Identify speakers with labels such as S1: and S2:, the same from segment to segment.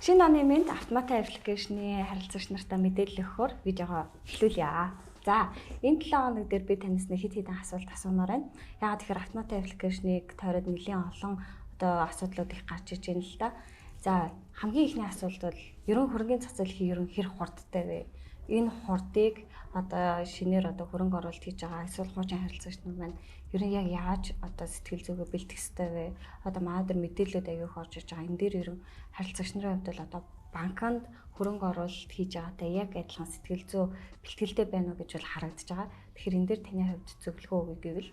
S1: Шинэ оны мэнд Автомата application ы харилцагч нартаа мэдээлэл өгөхөөр видеогоо эхлүүлье. За, энэ 7 хоног дээр би танаас нэг хэд хэдэн асуулт асуумаар байна. Яагаад тэгэхээр Автомата application ыг тойроод нэлийн олон одоо асуудлууд их гарч иж байна л да. За, хамгийн эхний асуулт бол ерөн хөрөнгөний зах зээл ерөн хэр хурдтай вэ? Энэ хурдыг одоо шинээр одоо хөрөнгө оруулалт хийж байгаа эсвэл хуучин харилцагч нар маань ерөн яг яаж одоо сэтгэл зүгээ бэлтгэх ёстой вэ? Одоо манай дээр мэдээлэлүүд аягүй их орж иж байгаа. Энэ дээр ерөн харилцагч нарын хувьд бол одоо банкнд хөрөнгө оруулалт хийж байгаатай яг адилхан сэтгэл зүй бэлтгэлтэй байна уу гэж бол харагдаж байгаа. Тэгэхээр энэ дээр таны хувьд зөвлөгөө өгье гэвэл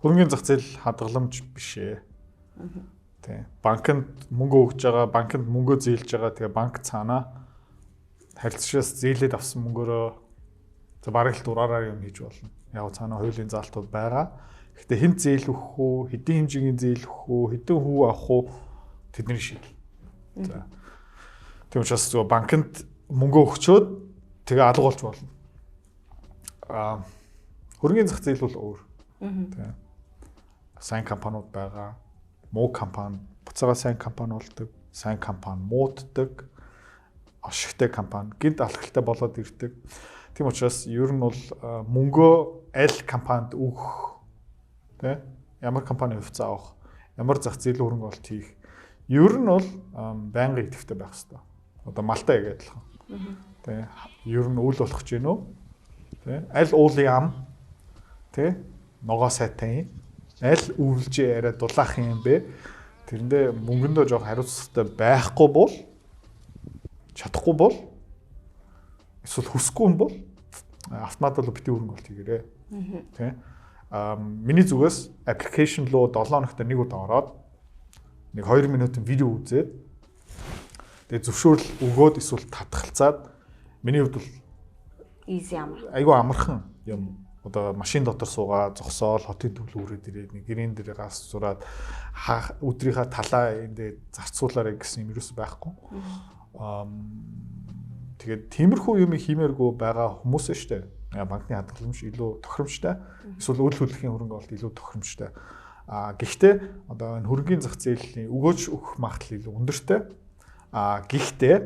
S2: хөрөнгөний зах зээл хадгаламж биш ээ. Тий. Банкнд мөнгө өгж байгаа, банкнд мөнгө зээлж байгаа. Тэгээ банк цаанаа харилцагчаас зээлээд авсан мөнгөөрөө за бараг л дураараа юм хийж болно. Яг цаанаа хуулийн заалтууд байгаа. Гэхдээ хэн зээл өгөх үү, хэдийн хэмжээний зээл өгөх үү, хэдэн хүү авах уу тэдний шийдэл. За. Тийм учраас зөв банкнд мөнгө өгчөөд тэгээ алга болж болно. Хөрөнгөний зах зээл бол өөр. Тийм. Сайн компаниуд байгаа, муу компани, буцаага сайн компани болдог, сайн компани мууддаг, ашигтай компани гинт алхалтай болоод ирдэг. Тийм учраас ер нь бол мөнгөө аль компанид өгөх, тэ, ямар компани хувьцаа авах, ямар зах зээлийн хөрөнгө оруулалт хийх, ер нь бол байнгын идэвхтэй байх хэрэгтэй. Одоо малтай яг адилхан. Тэ, ер нь үл болох гэж гэнэ үү? Тэ, аль уулын ам, тэ, ногоо сайтай юм, аль өвлжээ арай дулаах юм бэ? Тэрэндээ мөнгөндөө жоох хариуцлагатай байхгүй бол, чадахгүй бол, эсвэл хүсэхгүй юм бол автомат бол бити хөрөнгө оруулалт хийгээрэй. Тэ. Миний зүгээс application руу 7 хоногт нэг удаа ороод нэг 2 минутын видео үзээд тэгээ зөвшөөрөл өгөөд эсвэл татгалцаад миний хувьд бол
S1: easy, амар.
S2: Айгүй амархан юм. Одоо машин дотор суугаа зогсоол хотын төлөв үрээд ирээд нэг гэрэн дээр гас зураад өдрийнхаа талаа эндээ зарцуулаарай гэсэн юм юус байхгүй. Тэгээд тиймэрхүү юм хиймээргүй байгаа хүмүүс нь шүү дээ. Банкны хадгаламж илүү тохиромжтой. Эсвэл үл хөдлөхийн хөрөнгө оруулалт илүү тохиромжтой. Гэхдээ одоо энэ хөрөнгөний зах зээлийн өгөөж өгөх магадлал илүү өндөртэй. Гэхдээ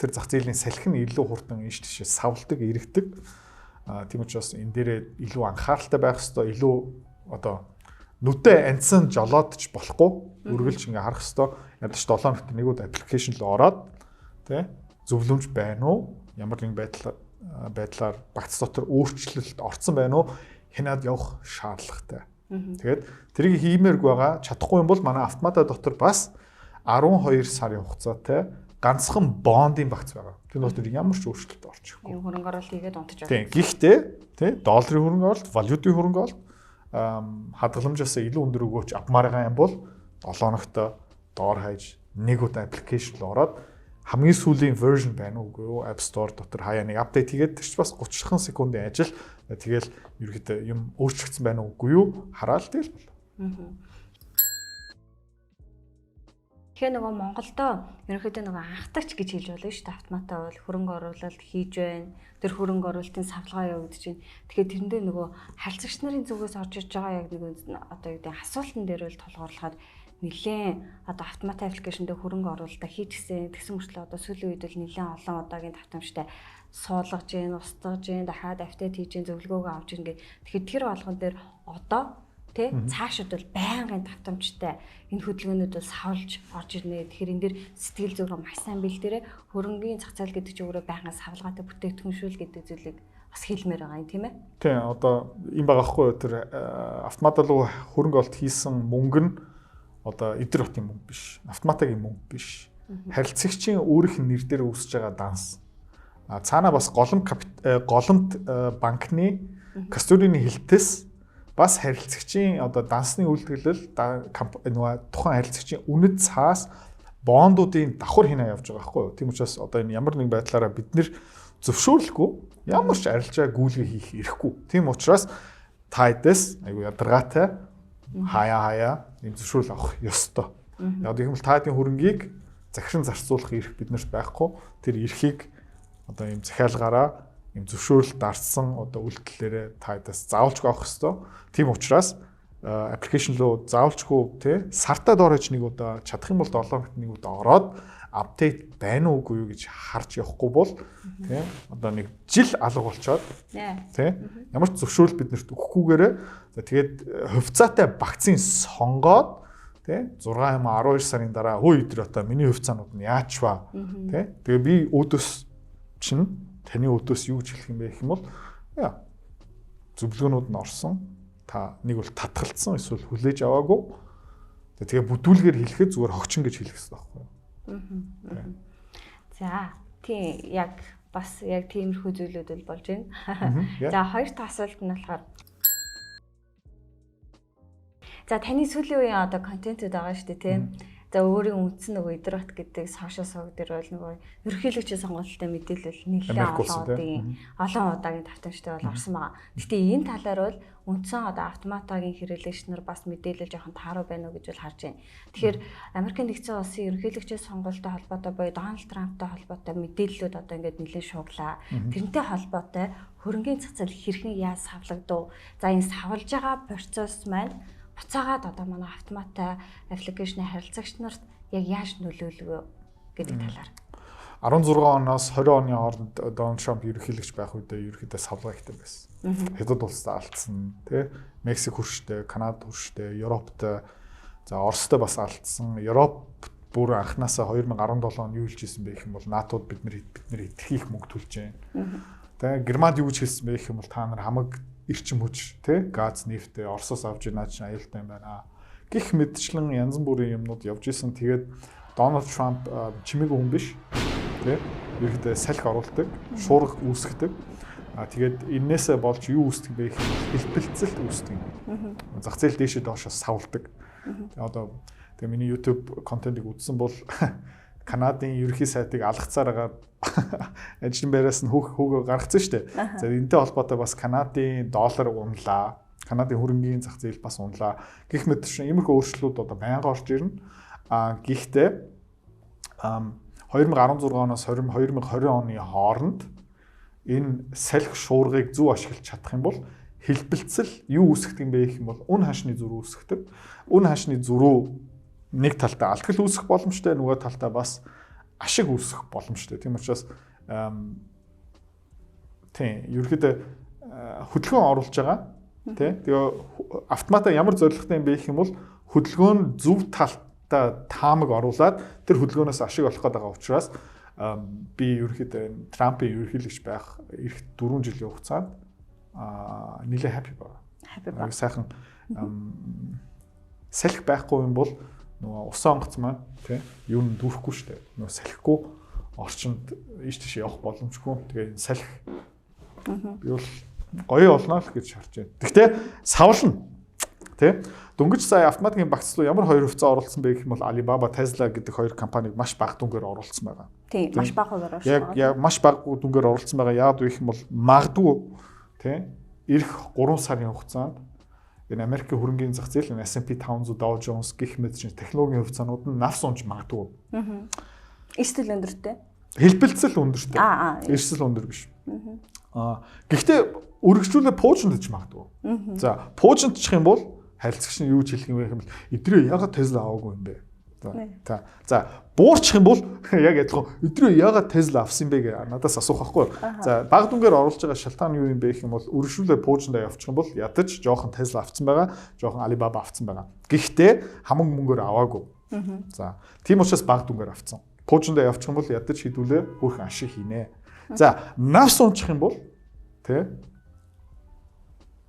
S2: тэр зах зээлийн салхи нь илүү хурдан ийш тийшээ савладаг, эргэдэг. Тийм учраас энэ дээрээ илүү анхааралтай байх ёстой, илүү одоо нүдэ анцсан жолоодч болохгүй, үргэлж ингээ харах ёстой. Ядаж 7 хоногт нэг удаа application руу ороод, тэ, зөвлөмж байна уу? Ямар нэгэн байдлаар багц дотор өөрчлөлт орцсон байна уу? Хянаад явах шаардлагатай. Тэгээд тэрийг хиймээргүй байгаа, чадахгүй юм бол манай автомата дотор бас 12 сарын хугацаатай ганцхан бондын багц байгаа. Тэр дотор ямар ч өөрчлөлт орчихгүй.
S1: Юу хөрөнгө оруулалт хийгээд унтаж
S2: байна. Тийм. Гэхдээ тий долларын хөрөнгө оруулалт, валютын хөрөнгө оруулалт хадгаламжаас илүү өндөр өгөөч авмаар байгаа юм бол 7 хоногт доор хаяж нэг удаа application руу ороод хамгийн сүүлийн version байна уугүй юу, App Store дотор хаяа нэг update хийгээд, тэр ч бас 30 секундын ажил. Тэгэл ерөөхдөө юм өөрчлөгдсөн байна уугүй юу хараал тэгэл болоо.
S1: Тэгэхээр нөгөө Монголдо ерөнхийдөө нөгөө анхдагч гэж хэлж болно шүү дээ. Автоматаа бол хөрөнгө оруулалт хийж байна. Тэр хөрөнгө оруулалтын савлгаа явагдаж байна. Тэгэхээр тэрэндээ нөгөө харилцагч нарын зүгээс орж иж байгаа яг нэг одоо юу гэдэг асуултан дээр бол тулгуурлахад нэлээд одоо автомат application дээр хөрөнгө оруулалтаа хийчихсэн. Тэгсэн мөртлөө одоо сүүлийн үед бол нэлээд олон удаагийн давтамжтай суулгаж гин, устгаж гин, дахиад update хийж гин, зөвлөгөөгөө авч гин гэх. Тэгэхээр тэр болгон дээр одоо тэ цаашид бол байнгын давтамжтай энэ хөдөлгөөнүүд бол савлж орж ирнэ. Тэгэхээр энэ дэр сэтгэл зүгээ маш сайн бэлдээрэй. Хөрөнгөний зах зээл гэдэг чинь өөрөө байнгын савлгаатай бүтээгдэхүүн шүү л гэдэг зүйлийг бас хэлмээр байгаа юм, тийм ээ.
S2: Тийм, одоо юм байгаа хгүй тэр автомат руу хөрөнгө олт хийсэн мөнгө нь одоо эдэр хотын мөнгө биш. Автоматагийн мөнгө биш. Харилцагчийн өөрийнх нь нэр дээр үүсэж байгаа данс. Цаанаа бас голомт банкны custody ны хилтэс бас харилцагчийн одоо дансны үйлдвэрлэл нөгөө тухайн харилцагчийн үнэт цаас бондуудын давхар хийнэ явж байгаа байхгүй юу. Тийм учраас одоо энэ ямар нэгэн байдлаараа бид нэр зөвшөөрлөхгүй ямар ч арилжаа гүйлгээ хийх эрхгүй. Тийм учраас та хэдээс айгу ядаргаатай хаяа хаяа ийм зөвшөөрөл авах ёстой. Яг гэх юм бол та хэдийн хөрөнгийг захиран зарцуулах эрх биднэрт байхгүй. Тэр эрхийг одоо ийм захиалгаараа ийм зөвшөөрөл дарсан одоо үйлдэлээрээ та хэдээс заавалж авах ёстой. Тийм учраас Application руу заавалчгүй, тий, сартаа доор нэг удаа, чадах юм бол 7 хоногт нэг удаа ороод update байна уугүй юу гэж харж явахгүй бол, тий, одоо нэг жил алга болчоод, тий, ямар ч зөвшөөрөл бид нарт өгөхгүйгээрээ, за, тэгээд хувьцаатай багцын сонгоод, тий, 6 юм 12 сарын дараа хөө өдөр одоо миний хувьцаанууд нь яач ба, тий. Тэгээ би өөдөөс чинь таны өөдөөс юу гэж хэлэх юм бэ гэх юм бол яа зөвлөгөөнүүд нь орсон, та нэг бол татгалцсан эсвэл хүлээж аваагүй, тэгээ бүдүүлгээр хэлэхэд зүгээр хогчин гэж хэлэх хэрэгтэй байхгүй юу?
S1: За, тийм, яг бас яг тиймэрхүү зүйлүүд бол болж байна. За, хоёр дахь асуулт нь болохоор, за, таны сүүлийн үеийн одоо контентууд байгаа шүү дээ, тийм. За, өөрийн үндсэн нөгөө Идэрбат гэдэг social суваг дээр бол нөгөө ерөнхийлөгчийн сонголттой мэдээлэл нэлээд олон удаагийн олон удаагийн давтамжтай бол орсон байгаа. Гэхдээ энэ талаар бол үндсэн одоо автоматагийн хэрэглэгч нар бас мэдээлэл жоохон тааруу байна уу гэж бол харж байна. Тэгэхээр Америкийн нэгдсэн улсын ерөнхийлөгчийн сонголттой холбоотой буюу Дональд Трамптай холбоотой мэдээллүүд одоо ингээд нэлээд шууглаа. Тэрнтэй холбоотой хөрөнгийн зах зээл хэрхэн яаж савлагдав? За, энэ савлж байгаа процесс маань буцаагаад одоо манай автоматай application харилцагч нарт яг яаж нөлөөлвөө гэдэг талаар.
S2: 16 оноос 20 оны хооронд Дональд Трамп ерөнхийлөгч байх үедээ ерөнхийдөө савлгаа ихтэй байсан. Хятад улстай алдсан, тий? Мексик хөрштэй, Канада хөрштэй, Европтой, за, Оростой бас алдсан. Европ бүр анханасаа 2017 он юу хэлж ирсэн бэ гэх юм бол НАТО-д бид нар хэтэрхий их мөнгө төлж байна. Тэгээ Германд юу гэж хэлсэн бэ гэх юм бол та нар хамаг эрчим хүч, тий, газ, нефтээ Оросоос авч наа чинь аюултай юм байна. Гэх мэтчлэн янз бүрийн юмнууд явж исэн. Тэгээд Дональд Трамп чимээгүй хүн биш. Тий? Ерөнхийдөө салхи оруулдаг, шуурга үүсгэдэг. А тэгээд энээсээ болж юу үүсдэг бэ гэх юм бол хэлбэлцэлт үүсдэг. Зах зээл дээшээ доошоо савладаг. Одоо тэгээ миний YouTube контентыг үзсэн бол Канадын ерөнхий сайтыг алгацаар байгаа ажлын байраас нь хүүгөө гаргацсан шүү дээ. За, энэтэй холбоотой бас Канадын доллар унлаа. Канадын хөрөнгийн зах зээл бас унлаа. Гэх мэт чинь иймэрхүү өөрчлөлтүүд одоо байнга орж ирнэ. А гэхдээ 2016 оноос 2020 оны хооронд энэ салхи шуургыг зөв ашиглаж чадах юм бол хэлбэлцэл юу үүсгдэг юм бэ гэх юм бол үн ханшны зөрүү үүсгдэг. Үн ханшны зөрүү нэг талдаа алдгал үүсгэх боломжтой, нөгөө талдаа бас ашиг үүсгэх боломжтой. Тийм учраас, тийм, ерөнхийдөө хөдөлгөөн оруулж байгаа, тий. Тэгээ автомата ямар зорилготой юм бэ гэх юм бол хөдөлгөөн нь зөв талтаа таамаг оруулаад тэр хөдөлгөөнөөс ашиг олох гээд байгаа учраас би ерөнхийдөө Трампын ерөнхийлөгч байх ирэх 4 жилийн хугацаанд нэлээ happy байгаа.
S1: Happy ба.
S2: Сайхан салхи байхгүй юм бол нөгөө усан онгоц маань, тий, юу н дүүрхгүй шүү дээ. Нөгөө салхигүй орчинд ийш тийш явах боломжгүй. Тэгээ салхи би бол гоё олно л гэж харж байна. Гэхдээ савлна. Тэ? Дөнгөж сая автоматикийн багц руу ямар хоёр хувьцаа оруулсан бэ гэх юм бол Alibaba, Tesla гэдэг хоёр компаниг маш бага дүнгээр оруулсан байгаа.
S1: Тийм, маш бага хувиар оруулсан.
S2: Яг маш бага дүнгээр оруулсан байгаа. Яагаад вэ гэх юм бол магадгүй, тий, ирэх 3 сарын хугацаанд энэ Америкийн хөрөнгийн зах зээл, энэ S&P 500, Dow Jones гэх мэт чинь технологийн хувьцаанууд нь навс унж магадгүй.
S1: Эрсдэл өндөртэй.
S2: Хэлбэлцэл өндөртэй. Эрсдэл өндөр биш. Гэхдээ өргөжлүүлээ пуужинд магадгүй. За, пуужиндчих юм бол харилцагч нь юу ч хэлэх юм бэ гэх юм бол эдрээ ягаад Tesla аваагүй юм бэ? За. За, буурчих юм бол яг адилхан эдрээ ягаад Tesla авсан юм бэ гэж надаас асуух байхгүй. За, бага дүнгээр оруулж байгаа шалтгаан юу юм бэ гэх юм бол өргөжлүүлээ пуужиндаа явчих юм бол ядаж жоохон Tesla авсан байгаа, жоохон Alibaba авсан байгаа. Гэхдээ хамаг мөнгөөр аваагүй. За, тийм учраас бага дүнгээр авсан. Пуужиндаа явчих юм бол ядаж хідүүлээ хөөрхөн ашиг хийнэ. За, навс унчих юм бол, тэ,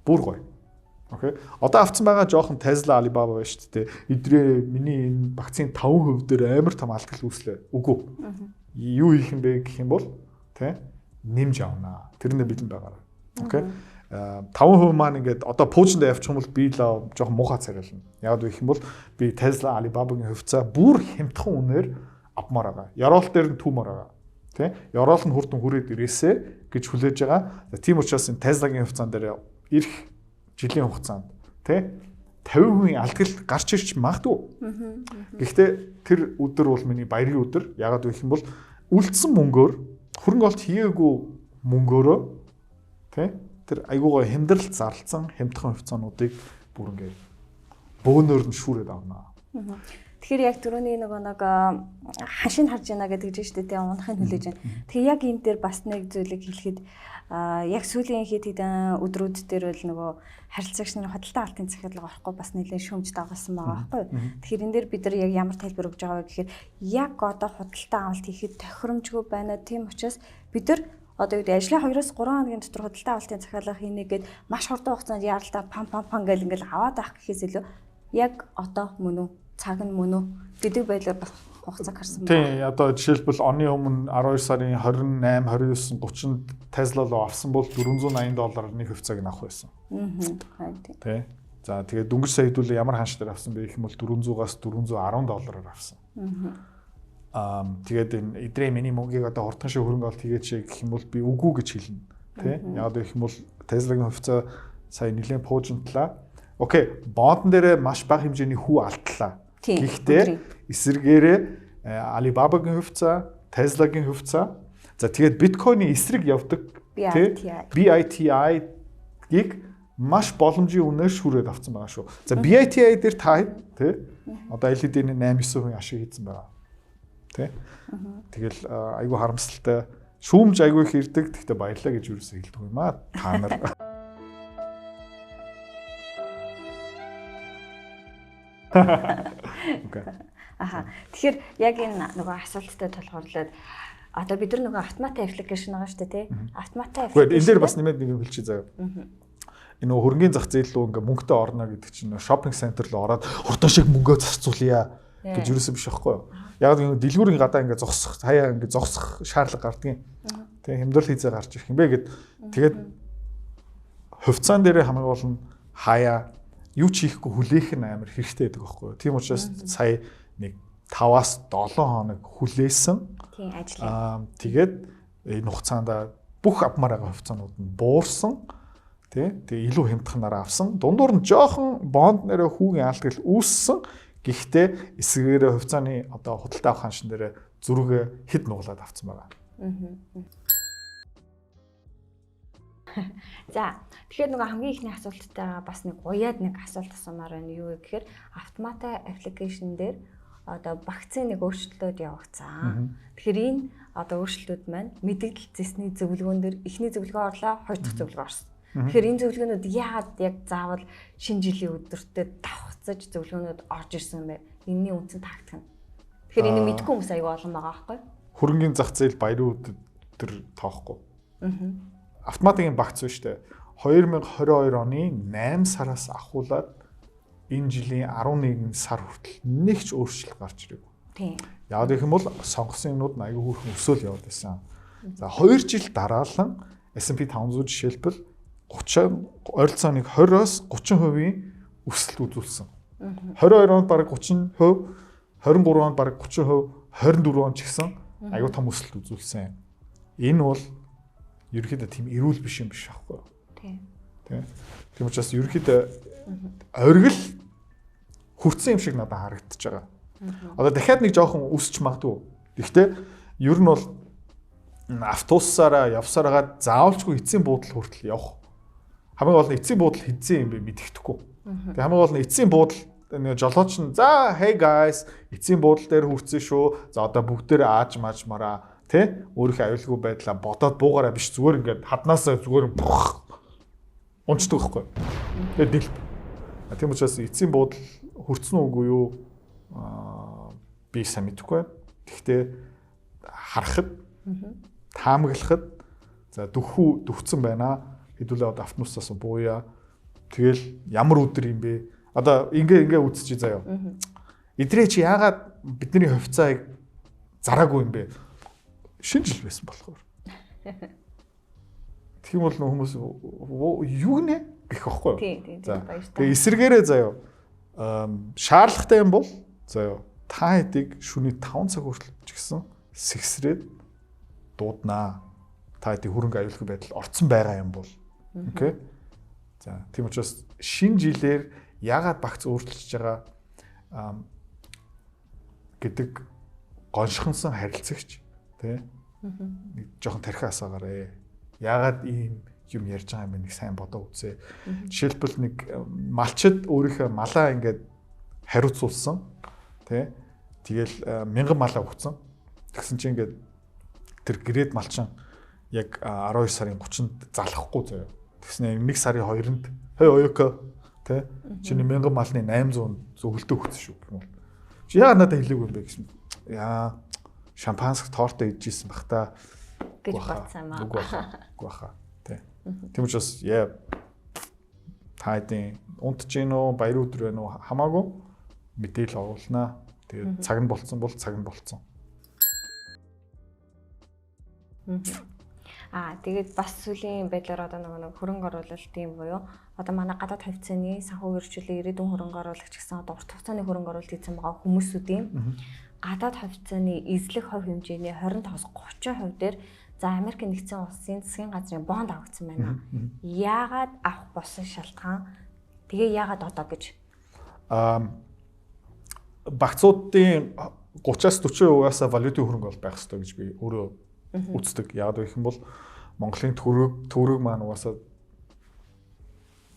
S2: бүр гоё. Okay. Одоо авцсан байгаа жоохон Tesla, Alibaba байна шүү дээ. Эдрээ миний энэ багцын 5% дээр амар том алдгал үүслээ. Үгүй. Юу хийх юм бэ гэх юм бол, тэ, нэмж авнаа. Тэрнээ бэлэн байгаарай. Okay. 5% маань ингээд одоо пуужиндаа явчих юм бол би л жоохон муухай царайлна. Яг гэх юм бол би Tesla, Alibaba-гийн хувьцаа бүр хямдхан үнээр авмаар байгаа. Ёроол дээр нь түүмээр байгаа. Тэ? Ёроол нь хүрдэн хүрээд ирээсэ гэж хүлээж байгаа. Тийм учраас энэ Tesla-гийн хувьцаан дээр ирэх жилийн хугацаанд, тэ, 50% алдгал гарч ирч магадгүй. Гэхдээ тэр өдөр бол миний баярын өдөр. Ягаад гэх юм бол үлдсэн мөнгөөр, хөрөнгө олт хийгээгүй мөнгөөрөө, тэ, тэр айгуугаа хямдралт зарлцсан хямдхан хувьцаануудыг бүр ингээд Бөөнөр нь шүүрээд авна.
S1: Тэгэхээр яг түрүүний нөгөө нэг хашийг харж байна гэдэг чинь шүү дээ, унахыг хүлээж байна. Тэгэхээр яг энэ дээр бас нэг зүйлийг хэлэхэд яг сүүлийн хэд хэдэн өдрүүд дээр бол нөгөө харилцагч нарын худалдаа алтын захиалга орохгүй бас нэлээд шүүмж дагуулсан байгаа байхгүй. Тэгэхээр энэ дээр бид нар яг ямар тайлбар өгж байгаа вэ гэхээр яг одоо худалдаа авалт хийхэд тохиромжгүй байна. Тийм учраас бид нар одоо юу гэдэг ажлын 2-3 хоногийн дотор худалдаа авалтын захиалга хийнэ гэд маш хурдан хугацаанд яаралтай пам пам пам гэл ингээл аваад авах гэхээс илүү яг одоо мөн үү, цаг нь мөн үү гэдэг байдлаар бас хугацааг харсан
S2: байна. Тийм, одоо жишээлбэл оны өмнө 12 сарын 28, 29, 30-нд Tesla руу авсан бол $480 нэг хувьцааг нь авах байсан. Тий. За тэгээд дөнгөж сая хэдүүлээ ямар ханш дээр авсан бэ гэх юм бол 400-аас $410 авсан. Тэгээд энэ эдрээ миний мөнгийг одоо хурдхан шиг хөрөнгө олт хийгээч гэх юм бол би үгүй гэж хэлнэ. Тий. Яг гэх юм бол Tesla-гийн хувьцаа сая нэлээд пуужинтлаа. Окей, бондон дээрээ маш бага хэмжээний хүү алдлаа. Гэхдээ эсрэгээрээ Alibaba-гийн хувьцаа, Tesla-гийн хувьцаа, за тэгээд биткойны эсрэг явдаг тий BITI-гийг маш боломжийн үнээр шүүрээд авсан байгаа шүү. За BITI дээр та тий одоо аль хэдийн 8-9% ашиг хийсэн байгаа. Тий. Тэгэл айгүй харамсалтай шүүмж айгүй их ирдэг. Гэхдээ баярлаа гэж юусэн хэлдэг юм аа та нар. Окей.
S1: Аха. Тэгэхээр яг энэ нөгөө асуулттай тулгуурлаад одоо бид нар нөгөө автомат аппликейшн байгаа шүү дээ, тий? Автомат
S2: аппликейшн. Энэ дээр бас нэмээд нэг юм хэлчихье заяа. Энэ нөгөө хөрөнгөний зах зээл рүү ингээ мөнгөтэй орно гэдэг чинь шопинг центр руу ороод хурдан шиг мөнгөө зарцуулъя гэж юусэн биш байхгүй юу? Яг нэг дэлгүүрийн гадаа ингээ зогсох, хаяа ингээ зогсох шаардлага гардгийн. Тэг хямдрал хийзээ гарч ирэх юм бэ гэд. Тэгээд хувьцаан дээрээ хамгийн гол нь хаяа юу ч хийхгүй хүлээх нь амар хэрэгтэй байдаг байхгүй юу? Тийм учраас сая нэг 5-аас 7 хоног хүлээсэн.
S1: Тийм ажил.
S2: Тэгээд энэ хугацаанд бүх авмаар байгаа хувьцаанууд нь буурсан. Тий? Тэгээ илүү хямдханаар авсан. Дундуур нь жоохон бонд нэрээ хүүгийн алдгал үүссэн. Гэхдээ эсвэрээ хувьцааны одоо худалдаа авах ханшин дээрээ зүргээ хэд нуглаад авсан байгаа.
S1: За тэгэхээр нөгөө хамгийн ихний асуулттайгаа бас нэг уяад нэг асуулт асуумаар байна. Юу вэ гэхээр автомата аппликейшн дээр одоо вакцины нэг өөрчлөлтүүд явагдсан. Тэгэхээр энэ одоо өөрчлөлтүүд маань мэдээлэл зэсний зөвлөгөөн дээр эхний зөвлөгөө орлоо, хоёр дахь зөвлөгөө орсон. Тэгэхээр энэ зөвлөгөөнүүд яагаад яг заавал шинэ жилийн өдөртөө давхцаж зөвлөгөөнүүд орж ирсэн бэ? Энэний үндсэн тактик нь. Тэгэхээр энийг мэдгүй хүмүүс аюу олон байгаа байхгүй юу?
S2: Хөрөнгөний зах зээл баярын өдөр тоохгүй. Автоматикийн багц шүү дээ. 2022 оны 8 сараас ахуулаад энэ жилийн 11 сар хүртэл нэг ч өөрчлөлт гарч ирээгүй.
S1: Тийм.
S2: Яг гэх юм бол сонгосон юмнууд нь аюу хөөрхөн өсөөл яваад байсан. За 2 жил дараалан S&P 500 жишээлбэл 30 ойролцоогоо нэг 20-оос 30% өсөлт үзүүлсэн. 22 онд бараг 30%, 23 онд бараг 30%, 24 онд ч гэсэн аюу том өсөлт үзүүлсэн. Энэ бол ерөнхийдөө тийм эрүүл биш юм биш аахгүй юу?
S1: Тийм.
S2: Тийм. Тийм учраас ерөнхийдөө оргил хүртсэн юм шиг надад харагдаж байгаа. Одоо дахиад нэг жоохон өсч магадгүй. Гэхдээ ер нь бол автобусаараа явсараагаа заавалчгүй эцсийн буудал хүртэл явах. Хамгийн гол нь эцсийн буудал хэзээ юм бэ мэдэхгүй. Тэгээ хамгийн гол нь эцсийн буудал нэг жолооч нь за hey guys эцсийн буудал дээр хүрсэн шүү. За одоо бүгдээрээ ааж маажмараа тий өөрийнхөө аюулгүй байдлаа бодоод буугаараа биш зүгээр ингээд хаднаасаа зүгээр унцдаг байхгүй. Тэгээ дэлб. Тийм учраас эцсийн буудал хүртсэн үгүй юу би сайн мэдэхгүй байна. Гэхдээ харахад таамаглахад за дөхүү дөхцөн байна. Хэдүүлээ одоо автобусаас бууя. Тэгэл ямар өдөр юм бэ? Одоо ингээ үзчихье заяа. Эдрээ чи яагаад бидний хувьцааг зараагүй юм бэ? Шинэ жил байсан болохоор. Тийм бол хүмүүс юу гинэ гэх байхгүй юу?
S1: Тийм баяртай.
S2: Тэгээ эсэргээрээ заяа. Шаардлагатай юм бол заяа та хэдийг шөнийн 5 цаг хүртэл ч гэсэн сэгсрээд дууднаа. Та хэдийг хөрөнгө аюулгүй байдал орцсон байгаа юм бол. Окей. За тийм учраас шинэ жилээр яагаад багц өөрчилж байгаа гэдэг гоншхонсон харилцагч тий нэг жоохон тархи асаагаарэ. Яагаад ийм юм ярьж байгаа юм бэ нэг сайн бодоо үзээ. Жишээлбэл нэг малчид өөрийнхөө малаа ингээд Хариуцуулсан. Тэ. Тэгэл 1000 малаа өгцөн. Тэгсэн чинь ингээд тэр гред малчин яг 12 сарын 30-нд залахгүй заяа. Тэгснэ 1 сарын 2-нд хей оюка тэ чиний 1000 малны 800 зөвлөлтөө өгсөн шүү гэх юм бол. Чи яагаад надад хэлээгүй юм бэ гэсэн. Яа шампанск тортоо идчихсэн бах та
S1: гэж бодсон юм аа.
S2: Үгүй баха. Үгүй баха. Тэ. Тийм учраас яа та хэдийн унтж гин үү, баяр өдөр байна уу хамаагүй мэдээлэл оруулнаа. Тэгээд цаг нь болцсон бол цаг нь болцсон.
S1: Аа тэгээд бас сүүлийн байдлаар одоо нөгөө нэг хөрөнгө оруулалтын буюу одоо манай гадаад хувьцааны санхүү хөрвчлөлийн ирээдүйн хөрөнгө оруулагч гэсэн одоо урт хугацааны хөрөнгө оруулалт хийсэн байгаа хүмүүсүүдийн гадаад хувьцааны эзлэх хувь хэмжээний 25-30% дээр за Америк нэгдсэн улсын засгийн газрын бонд авагдсан байна. Яагаад авах болсон шалтгаан? Тэгээ яагаад одоо гэж?
S2: Багцуудын 30-аас 40% угаасаа валютын хөрөнгө бол байх ёстой гэж би өөрөө үздэг. Яагаад гэх юм бол Монголын төгрөг маань угаасаа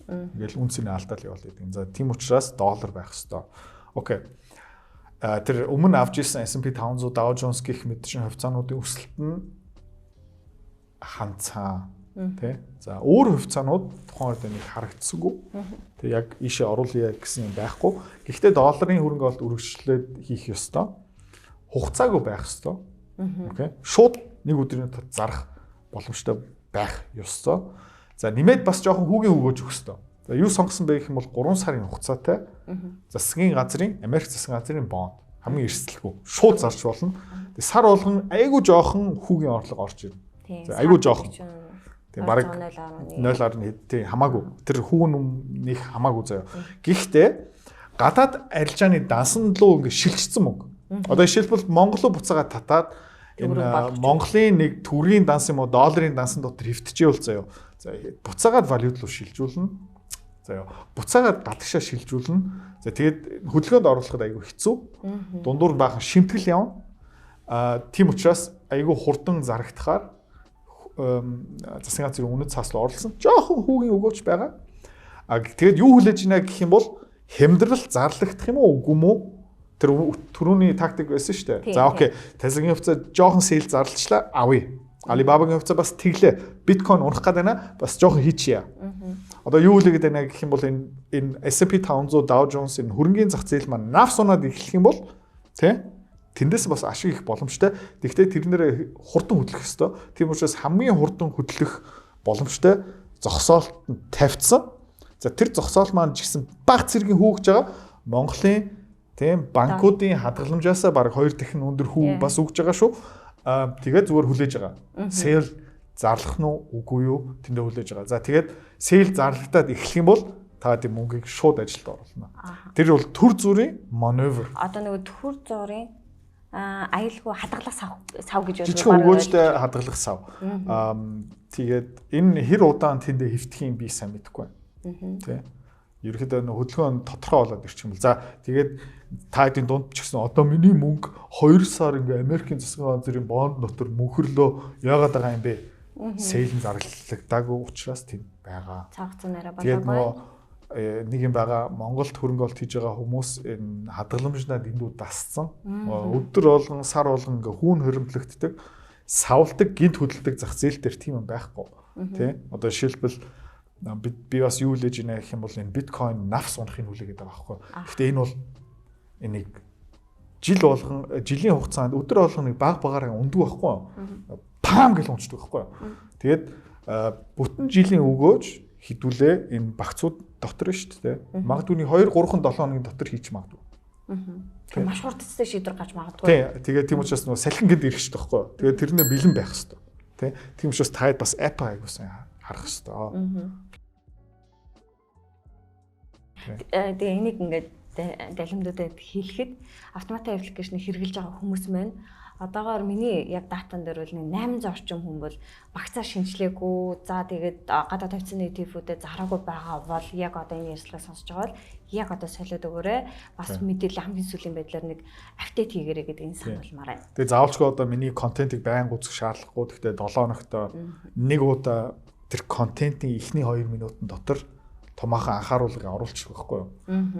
S2: ингээл үн цэнэ алдаал яваал гэдэг. За тийм учраас доллар байх ёстой. Окей. Тэр өмнө авч ирсэн S&P 500, Dow Jones гэх мэт чинь хувьцаануудын өсөлт нь ханцаа тий. За өөр хувьцаанууд тухайн үед нэг харагдсангүй. Тэг яг ийшээ оруулъя гэсэн юм байхгүй. Гэхдээ долларын хөрөнгө оруулалт үргэлжлээд хийх ёстой. Хугацаагүй байх ёстой. Окей. Шууд нэг өдрийн дотор зарах боломжтой байх ёстой. За нэмээд бас жоохон хүүгийн өгөөж өгөх ёстой. За юу сонгосон бэ гэх юм бол 3 сарын хугацаатай засгийн газрын Америк засгийн газрын бонд хамгийн эрсдэлгүй шууд зарч болно. Тэгээ сар болгон айгүй жоохон хүүгийн орлого орж ирнэ. За айгүй жоохон. Тэгээ бараг 0.1 тий хамаагүй. Тэр хүүн нэг хамаагүй заяа. Гэхдээ гадаад арилжааны дансан руу ингээ шилжчихсэн мөнгө. Одоо жишээлбэл Монгол руу буцаагаа татаад энэ Монголын нэг төгрөгийн данс юм уу долларын дансан дотор хэвтчихвэл заяа. За буцаагаад валют руу шилжүүлнэ. Заяа. Буцаагаад гадагшаа шилжүүлнэ. За тэгээд хөдөлгөөнд оруулахад айгүй хэцүү. Дундуур баахан шимтгэл явна. Тийм учраас айгүй хурдан зарагдахаар засгийн газрын үнэт цаас руу оруулсан. Жохон хүүгийн өгөөч байгаа. Тэгээд юу хүлээж байна гэх юм бол хямдрал зарлагдах юм уу үгүй юм уу? Тэр түрүүний тактик байсан шүү дээ. За окей. Tesla-гийн хувьцаа жоохон sell зарлчлаа авъя. Alibaba-гийн хувьцаа бас тэглээ. Биткойн унах гээд байна. Бас жоохон хийчихье. Одоо юу хүлээгээд байна гэх юм бол энэ S&P 500, Dow Jones энэ хөрөнгийн зах зээл маань навс унаад эхлэх юм бол тий тэндээс бас ашиг их боломжтой. Тэгвэл тэрнэрээ хурдан хөдлөх ёстой. Тийм учраас хамгийн хурдан хөдлөх боломжтой зогсоолт нь тавьчихсан. За тэр зогсоол маань ч гэсэн баг зэргийн хүүгж байгаа. Монголын тийм банкуудын хадгаламжаасаа бараг 2 дахин өндөр хүү бас өгж байгаа шүү. Тэгээд зүгээр хүлээж байгаа. Sell зарлах нь үгүй юу тэндээ хүлээж байгаа. За тэгээд sell зарлагдаад эхлэх юм бол та тийм мөнгийг шууд ажилд оруулна. Тэр бол төр зүрийн маневр.
S1: Одоо нөгөө төр зүрийн аюулгүй хадгалах сав гэж
S2: боддог. Жижигхэн өгөөжтэй хадгалах сав. Тэгээд энэ хэр удаан тэндээ хэвтэх юм би сайн мэдэхгүй байна. Тэ. Ерөнхийдөө нөх хөдөлгөөн тодорхой болоод ирчих юм бол. За тэгээд та хэдийн дунд ч гэсэн одоо миний мөнгө 2 сар ингээ Америкийн засгийн газрын бонд дотор мөнхөрлөө яагаад байгаа юм бэ? Sell нь зарлагдаагүй учраас тийм байгаа.
S1: Цаг хугацаа нэрэ болоогүй.
S2: Тэгээд нөгөө нэг юм байгаа Монголд хөрөнгө оруулалт хийж байгаа хүмүүс энэ хадгаламжнаа дэндүү дасцсан. Өдөр болгон сар болгон ингээ хүүн хоримтлагддаг, савлдаг, гинт хөдөлдөг зах зээл дээр тийм юм байхгүй. Тэ? Одоо жишээлбэл би бас юу хүлээж ийнэ гэх юм бол энэ биткойн навс унахыг хүлээгээд байгаа байхгүй. Гэхдээ энэ бол энийг жил болгон жилийн хугацаанд өдөр болгон нэг баг багаараа ундаг байхгүй. Пам гэл унцдаг байхгүй. Тэгээд бүтэн жилийн өгөөж хідүүлээ энэ багцууд дотор шүү дээ. Магадгүй нэг 2 3 7 хоногийн дотор хийж магадгүй.
S1: Маш хурдтай шийдвэр гарч магадгүй.
S2: Тий. Тэгээд тийм учраас нөгөө салхин гэд ирэх шүү дээ байхгүй. Тэгээд тэрнээ бэлэн байх хэрэгтэй. Тий. Тийм учраас та хэд бас app айгуу сайн харах хэрэгтэй.
S1: Тэгээ энийг ингээд далимдуудад хэлэхэд автомат аппликейшнийг хэрэглэж байгаа хүмүүс маань одоогоор миний яг датан дээр бол 800 орчим хүн бол багцаа шинжлээгүй. За тэгээд гадаад хувьцааны ETF-үүдэд зараагүй байгаа бол яг одоо энэ ярилцлагыг сонсож байгаа бол яг одоо солиод өгөөрэй. Бас мэдээлэл хамгийн сүүлийн байдлаар нэг апдейт хийгээрэй гэдгийг санал болгомоор байна.
S2: Тэгээд заавалчгүй одоо миний контентыг байнга үзэх шаардлагагүй. Гэхдээ 7 хоногт нэг удаа тэр контентын эхний 2 минутын дотор томоохон анхааруулгыг оруулчих байхгүй юу.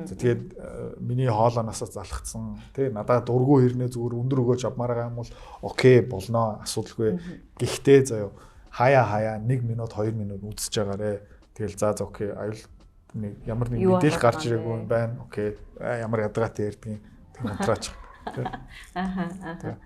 S2: За тэгээд миний хоолооноосоо залхацсан тий надад дургүй хэрнээ зүгээр өндөр өгөөж авмаар байгаа юм бол окей болно, асуудалгүй. Гэхдээ заяа хаяа 1 минут 2 минут үзэж байгаарэ. Тэгэл за окей аюул нэг ямар нэг мэдээлэл гарч ирээгүй юм байна. Окей ямар ядгаатай ярьдгийг тэг унтраачих.
S1: Аха.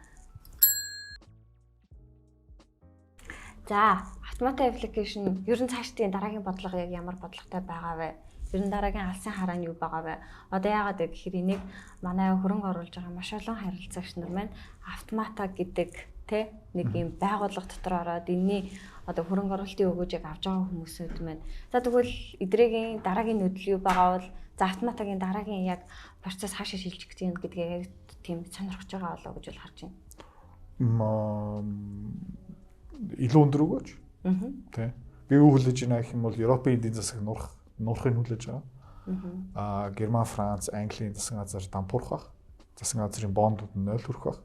S1: За, автомата аппликейшн ер нь цаашдын дараагийн бодлого яг ямар бодлоготой байгаа вэ? Ер нь дараагийн алсын хараа нь юу байгаа вэ? Одоо яагаад вэ гэхээр энийг манай хөрөнгө оруулж байгаа маш олон харилцагч нар маань автомата гэдэг тэ нэг юм байгууллага дотор ороод энэний одоо хөрөнгө оруулалтын өгөөжийг авч байгаа хүмүүсүүд маань. За тэгвэл эдрэгийн дараагийн нөдөл юу байгаа бол за автоматагийн дараагийн яг процесс хаашаа шилжих гэж юм гэдгийг яг тийм сонирхож байгаа болоо гэж бол харж байна.
S2: Илүү өндөр өгөөж. Тэ. Би юу хүлээж байна гэх юм бол Европын эдийн засаг нуурахыг хүлээж байгаа. Аа Герман, Франц, Английн засгийн газар дампуурах байх. Засгийн газрын бондууд нь 0 хүрэх байх.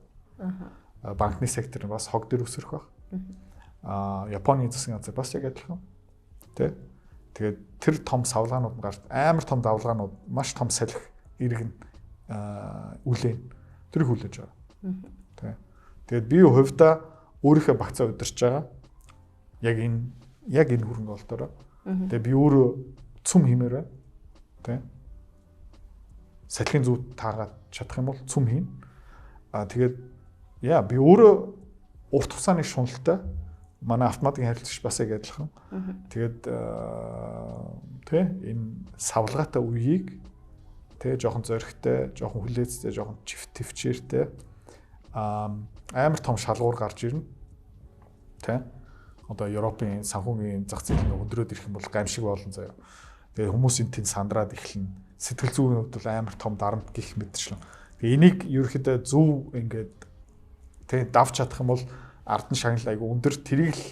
S2: Банкны сектор нь бас хог дээр өсөрөх байх. Аа Японы засгийн газар бас яг адилхан. Тэ. Тэгээд тэр том савлгаанууд нь гарт амар том давлгаанууд маш том салхи иргэн үлээн. Тэр хүлээж байгаа. Тэ. Тэгээд би хувьдаа өөрийнхөө багцаа удирч байгаа. Яг энэ хөрөнгө оруулалтаараа. Тэгээ би өөрөө цүм хиймээр байна. Тэ. Салхин зүй таагаад чадах юм бол цүм хийн. Аа тэгээд яа би өөрөө урт хугацааны шуналтай манай автоматикийн харилцагч бас яг адилхан. Тэгээд тэ энэ савлгаатай үеийг тэ жоохон зоригтой, жоохон хүлээцтэй, жоохон төвчээртэй амар том шалгуур гарч ирнэ. Тэ? Одоо Европын санхүүгийн зах зээл ингээ өндрөөд ирэх юм бол гамшиг болно заяа. Тэгээ хүмүүс энэ тэнд сандраад эхэлнэ. Сэтгэл зүйн хувьд бол амар том дарамт гих мэтчлэн. Тэгээ энийг ерөөхдөө зөв ингээд тэ давж чадах юм бол ард нь шагнал айгу өндөр тэрийг л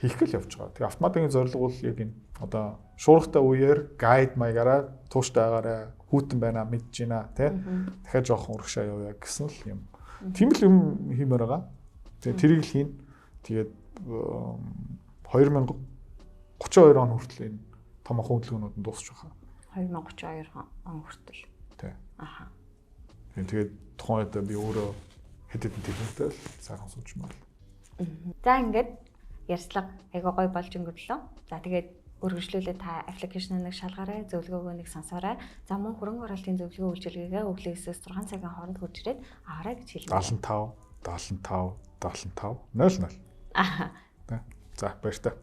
S2: хийх гэл явж байгаа. Тэгээ автоматикийн зорилго бол яг энэ одоо шуургатай үеэр гайд маягаараа тууштай байгаарай, хүүтэн байна, мэдж байна тий. Дахиад жоохон урагшаа явъя гэсэн л юм. Тийм л юм хиймээр байгаа. Тэгээ тэрийг л хийн. Тэгээд 2032 он хүртэл энэ томоохон хөдөлгөөнүүд нь дуусч байгаа.
S1: 2032 он хүртэл.
S2: Тий.
S1: Аха.
S2: Тэгээд тухайн үед би өөрөө хэд хэдэн тэрбумтай л сайхан суучмаар.
S1: За ингээд ярьцлага айгуу гоё болж өнгөрлөө. За тэгээд өргөжлүүлээ та аппликейшн нэг шалгаарай, зөвлөгөөгөө нэг сонсоорой. За мөн хөрөнгө оруулалтын зөвлөгөө үйлчилгээгээ өглөө 9-өөс 6 цагийн хооронд хурж ирээд аваарай гэж хэлмээр.
S2: 75 75 75 00.
S1: Аа.
S2: За баяртай.